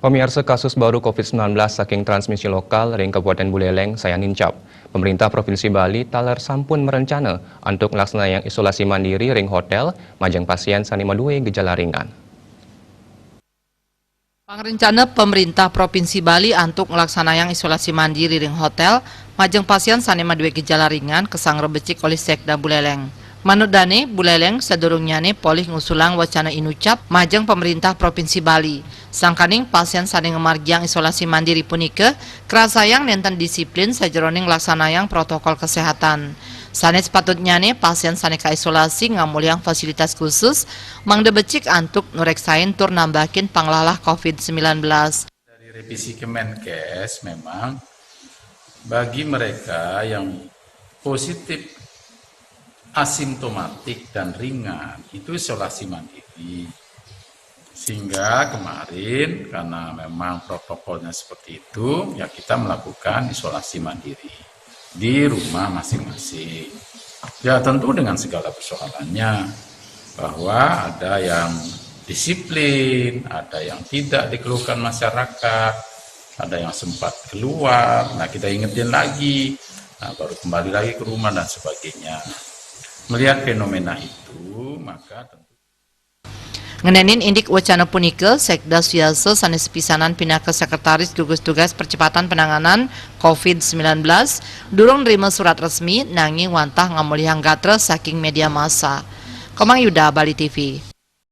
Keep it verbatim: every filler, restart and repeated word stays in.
Pamiarsa, kasus baru covid sembilan belas saking transmisi lokal ring Kabupaten Buleleng sayan nincap. Pemerintah Provinsi Bali taler sampun merencana antuk nglaksanayang isolasi mandiri ring hotel majeng pasien sane madue gejala ringan. Pangrencana Pemerintah Provinsi Bali antuk nglaksanayang isolasi mandiri ring hotel majeng pasien sane madue gejala ringan kasanggra becik olih Sekda Buleleng. Manut dane, Buleleng sadurungnyane polih ngusulang wacana inucap majeng Pemerintah Provinsi Bali. Sangkaning pasien sane ngamargiang isolasi mandiri punika karasayang nenten disiplin sajeroning nglaksanayang protokol kesehatan. Sane sepatutnyane pasien sane kaisolasi ngamolihang fasilitas khusus mangda becik antuk nureksain tur nambakin panglalah covid sembilan belas. Dari revisi Kemenkes, memang bagi mereka yang positif asimptomatik dan ringan itu isolasi mandiri. Sehingga kemarin karena memang protokolnya seperti itu, ya kita melakukan isolasi mandiri di rumah masing-masing. Ya tentu dengan segala persoalannya, bahwa ada yang disiplin, ada yang tidak dikeluhkan masyarakat, ada yang sempat keluar, nah kita ingetin lagi, nah baru kembali lagi ke rumah dan sebagainya. Melihat fenomena itu, maka tentu Ngenenin indik wacana punika, Sekda Suyasa sane sepisanan pinaka Sekretaris Gugus Tugas Percepatan Penanganan covid sembilan belas durung nrima surat resmi nanging wantah ngamolihang gatra saking media massa. Komang Yuda, Bali T V.